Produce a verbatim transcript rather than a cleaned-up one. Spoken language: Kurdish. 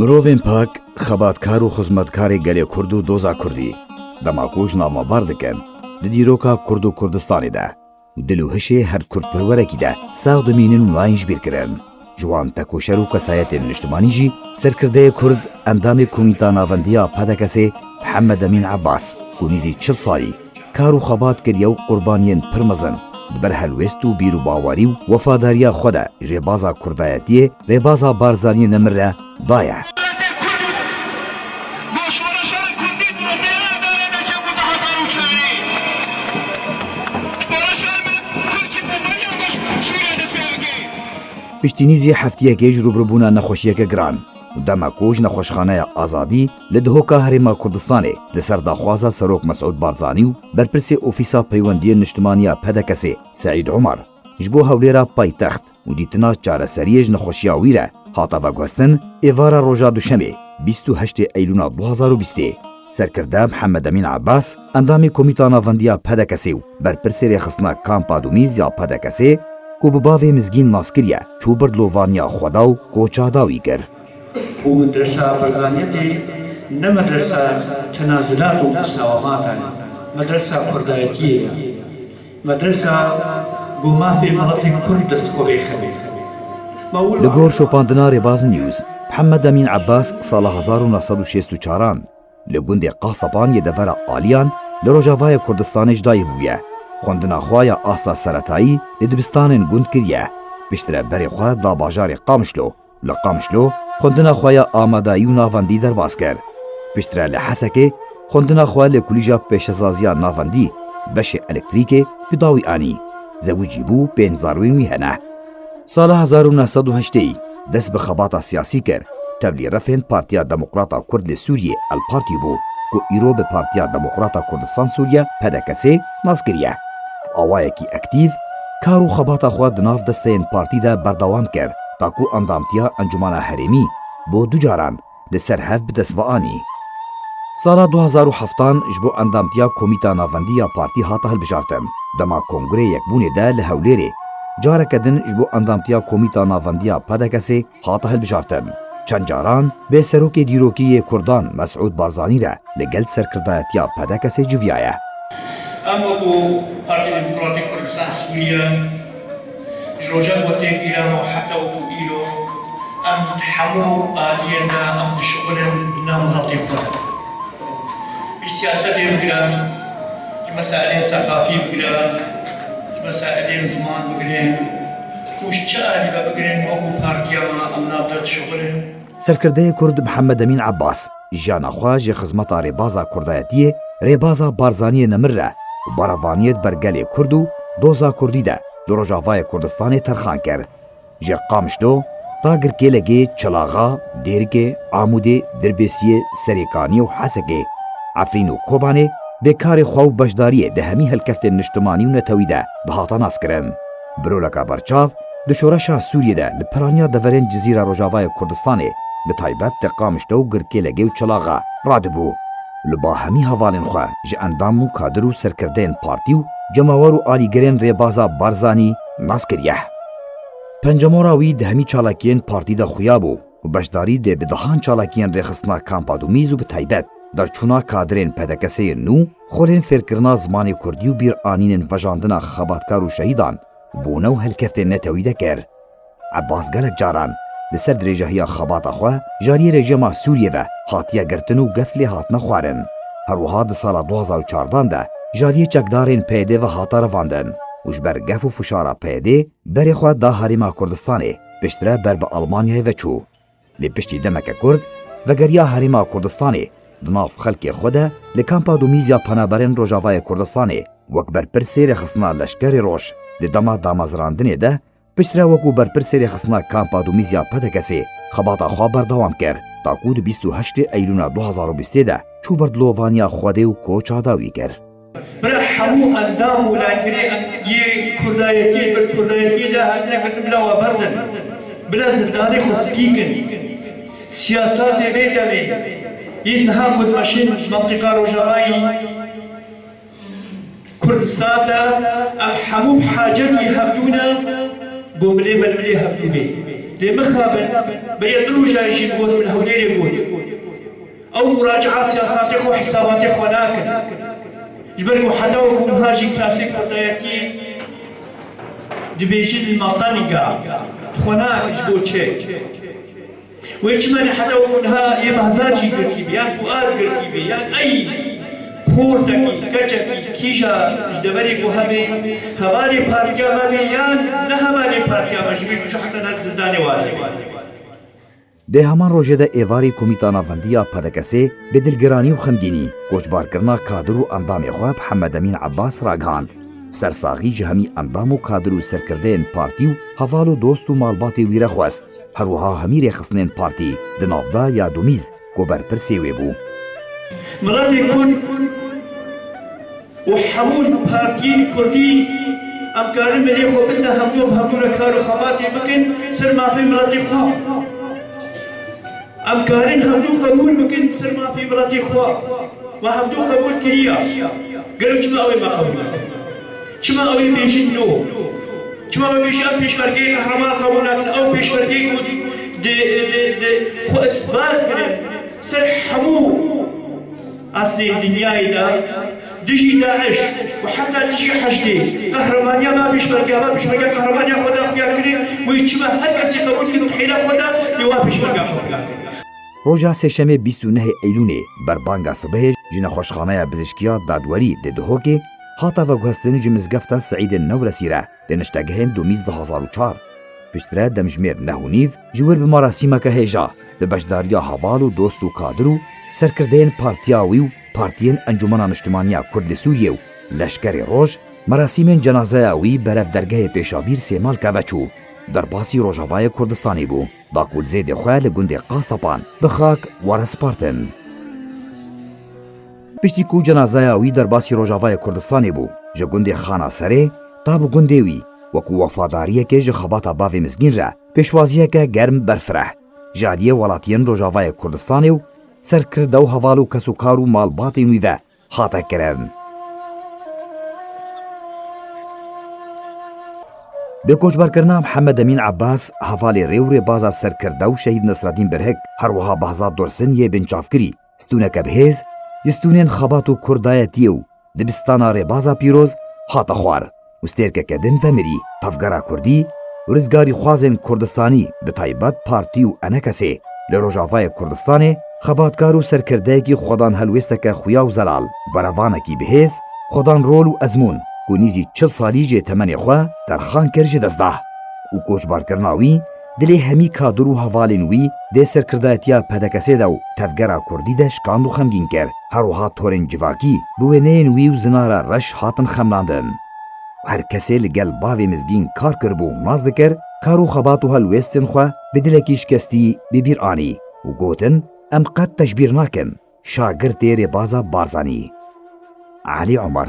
Mirovên pak, xebatkar û xizmetkarê gelê Kurd û doza Kurdî, dema ku ji navmebar dikin, di dîroka Kurd û Kurdistanê de û dil û hişê her Kurdperwerekî de sax dimînin û nayên ji bîr kirin. Ji wan tekoşer û kesayetên niştimanî jî serkirdeyê Kurd, endamê Komîta Navendiya P D K S'ê Mihemed Emîn Ebbas, ku nîzî çil salî kar û xebat kiriye û qurbaniyên pir mezin di ber helwêst û bîr û bawerî û wefadariya xwe de ji rêbaza Kurdayetiyê, rêbaza Barzaniyê nemir re daye. Piştî nîzî heftiyekê ji rûbirûbûna nexweşiyeke giran û dema ku ji nexweşxaneya Azadî li Dihoka Herêma Kurdistanê li ser daxwaza Serok Mesûd Barzanî û berpirsê Ofîsa Peywendiyên Niştimanî ya P D K S'ê Seîd Umar ji bo Hewlêra paytext û dîtina çareseriyê ji nexweşiya wî re hate veguhestin, êvara roja Duşemê, bîst û heştê Eylûna du hazar û bîstê, serkirde Mihemed Emîn Ebbas, endamê Komîta Navendiya P D K S'ê û berpirsê rêxistina Kampa Dumîz ya P D K S'ê, ku bi bavê Mizgîn nas kiriye, çû birdilovaniya xwe da û koça dawî kir. û medresa Barzaniyetê ne medresa tenazulat û musawamat e, medresa Kurdayetiyê ye. Medresa ku mafê miletê Kurd dest xwe bêxebê. Ma wilo Li gor şopandina Rêbaz News, Mihemed Emîn Ebbas sala hezar û neh sed û şêst û çaran li gundê Qastepan yê devera Aliyan li Rojavayê Kurdistanê ji dayik bûye. Xwendina xwe ya asta seretayî li dibistanên gund kiriye. Piştre berê xwe da bajarê Qamişlo. Li Qamişlo xwendina xwe ya amadayî û navendî derbas kir. Piştre li Hesekê xwendina xwe li Kulîja Pêşesaziya Navendî beşê elektrîkê bi dawî anî. Zewicî bû, pênc zarwên wî hene. Sala hezar û neh sed û heştê dest bi xebata siyasî kir. Tevlî refên Partiya Demokrata Kurd li Sûriyê, El Partî bû, ku îro bi Partiya Demokrata Kurdistan Sûriye, P D K S'ê, nas kiriye. Awayekî aktîf kar û xebata xwe di nav desteyên partî de berdewam kir, ta ku endamtiya Encûmena Herêmî bo du caran li ser hev bi dest ve anî. Sala du hazar û heftan ji bo endamtiya Komîta Navendî ya partî hate hilbijartin. Dema Kongreyê Yekbûnê de li Hewlêrê, careke din ji bo endamtiya Komîta Navendî ya P D K S'ê hate hilbijartin. Çend caran bê serokê dîrokî yê Kurdan Mesûd Barzanî re li gel serkirdayetiya P D K S'ê civiyaye. Em wekî Partiya Demokratîk Kurdistan Sûriye, ji roja ku têk giran û heta wekî îro, em di hemû aliyên de em dişixulin di nav miletê xwe de. Ji siyasetê bigire, ji meseleyên seqafî bigire, ji meseleyên ziman bigire û ji çi alî ve bigire, wekî partiya me em nav de dişixulin. Serkirdeyê Kurd Mihemed Emîn Ebbas jiyana xwe ji xizmeta rêbaza Kurdayetiyê, rêbaza Barzaniyê nemir re û berevaniyê di ber gelê Kurd û doza Kurdî de li Rojavayê Kurdistanê terxan kir. Ji Qamişlo ta Girkêlegê, Çilaxa, Dêrikê, Amûdê, Dirbêsiyê, Serêkaniyê û Hesekê, Efrîn û Kobanê bê karê xwe û beşdariyê di hemî helkeftên niştimanî û netewî de dihate naskirin. Bi roleka berçav di şoreşa Sûriyê de li piraniya deverên Cizîra Rojavayê Kurdistanê, bi taybet di Qamişlo û Girkêlegê û Çilaxa radibû. Li ba hemî hevalên xwe ji endam û kadir û serkirdeyên partî û cemawer û alîgirên rêbaza Barzanî nas kiriye. Pencemora wî di hemî çalakiyên partî de xuya bû û beşdarî dê bi dehan çalakiyên rêxistina Kampa Dumîz û bi taybet derçûna kadirên P D K S'ê yên nû, xolên fêrkirina zimanê kurdî û bîranînên vejandina xebatkar û şehîdan, bûne û helkeftên netewî de kir. Ebbas gelek caran li ser dirêjahiya xebata xwe jariyê rejîma Sûriyê ve hatiye girtin û gef lê hatine xwarin. Her wiha di sala du hazar û çardan de jariyê çekdarên P Y D'ê ve hate revandin û ji ber gef û fişara P Y D'ê berê xwe da Herêma Kurdistanê, piştre ber bi Almanyayê ve çû. Lê piştî demeke kurt vegeriya Herêma Kurdistanê, di nav xelkê xwe de li Kampa Dumîz ya Penaberên Rojavayê Kurdistanê wek berpirsê rêxistina Leşkerê Roj di dema damezrandinê de, piştre wekî berpirsê rêxistina Kampa Dumîz ya P D K S'ê xebata xwe berdewam kir, ta ku di bîst û heştê Eylûna du hazar û bîstê de çû berdilovaniya Xwedê û koça dawî kir. Bira hemû endam û layînê yê Kurdayetiyê, bi Kurdayetiyê de hatine girtin, bila we berdin, bila zindanê xwe spî kin. Siyasatê vê demê yên niha ku dimeşin mentiqa Rojavayî Kurdistan de, em hemû bi hacetî hevdû ne, ku milê me li milê hevdû bê. Lê mixabin, beriya du roja jî got, min Hewlêrê got. Ew muraca'a siyasatê xwe, hisabatê xwe nakin. Ji ber ku heta wekî niha jî klasê kurdayetî dibêjin li me qenga xwe nakin ji bo çi? Wê çima ne heta wekî niha yê Behzad jî girtî bî, yan Fuad girtî bî, yan ey xortekî, keçekî, kîja ji deverê ku hebe, hevalê partiya me bê, yan ne hevalê partiya me, ji bîr çû heta niha zindanê wan hebe. Di heman rojê de êvarî Komîta Navendî ya P D K S'ê bi dilgiranî û xemgînî koçbarkirina kadir û endamê xwe Mihemed Emîn Ebbas ragihand. Sersaxî ji hemî endam û kadir û serkirdeyên partî û heval û dost û malbatê wî re xwest. Her wiha hemî rêxistinên partî di nav de ya Domîz ku berpirsê wê bû. Miletê Kurd û hemû partiyên Kurdî em karin milê xwe bidine hevdû, bi hevdû re kar û xebatê bikin ser mafê miletê xwe. Em karin hevdû qebûl bikin ser mafê miletê xwe. We hevdû qebûl kiriye. Gelo çima ew ê me qebûl nakin? Çima ew ê bêjin no? Çima ew ê bêjin em pêşmergeyê qehreman qebûl nakin? Ew pêşmergeyê ku di, di, di xwe isbat kirin ser hemû aslê dinyayê de, dijî DAIŞ û heta dijî heşdê qehremaniya me pêşmerge, me pêşmerge qehremaniya xwe da xuya kirin, wê çima her kesê qebûl kirin di hêla xwe de, lê wa pêşmerge qebûl nakin. Roja sêşemê bîst û nehê Eylûnê berbanga sibehê ji Nexweşxaneya Bizişkiya Dadwerî li Duhokê hate veguhestin ji Mizgefta Seîdê Newresî re li niştegehên Domîz du hezar û çar. Piştre demjimêr neh û nîv ji wir bi merasîmeke hêja bi beşdariya heval û dost û kadir û serkirdeyên partiya wî û partiyên Encûmena Niştimaniya Kurd li Sûriyê û Leşkerê Roj, merasîmên cenazeya wî berev dergehê Pêşabîr Sêmalke ve çû. Derbasî Rojavayê Kurdistanê bû, da ku li zêdê xwe li gundê Qastepan bi xak were spartin. Piştî ku cenazeya wî derbasî Rojavayê Kurdistanê bû, ji gundê Xana Serê ta bi gundê wî, wekû wefadariyekê ji xebata bavê mizgîn re, pêşwaziyeke germ berfireh ji aliyê welatiyên Rojavayê Kurdistanê û serkirde û heval û kesokar û malbatên wî ve hate kirin. Bi koçberkirina Mihemed Emîn Ebbas, hevalê rê û rêbaza serkirde û şehîd Nesreddîn Birhik, her wiha Behzad Dursin yê binçavkirî, stûneke bihêz ji stûnên xebat û kurdayetiyê û dibistana rêbaza pîroz hate xwar û stêrkeke din vemirî. Tevgera Kurdî û rizgarîxwazên Kurdistanî, bi taybet partî û enekesê li Rojavayê Kurdistanê, xebatkar û serkirdeyekî xwedan helwêsteke xuya û zelal, berevanekî bihêz, xwedan rol û ezmûn ku nîzî çil salî jê temenê xwe terxan kir ji dest da û koçbarkirina wî dilê hemî kadir û hevalên wî dê serkirdayetiya P D K S'ê de û tevgera Kurdî de şikand û xemgîn kir. Her wiha torên civakî bi wêneyên wî û zinara reş hatin xemlandin. Her kesê li gel bavê mizgîn kar kiribû û nas dikir, kar û xebat û helwêstên xwe bi dilekî şikestî bi bîr anî û gotin, em qet te ji bîr nakin, şagirtê rêbaza Barzanî. Elî Omer.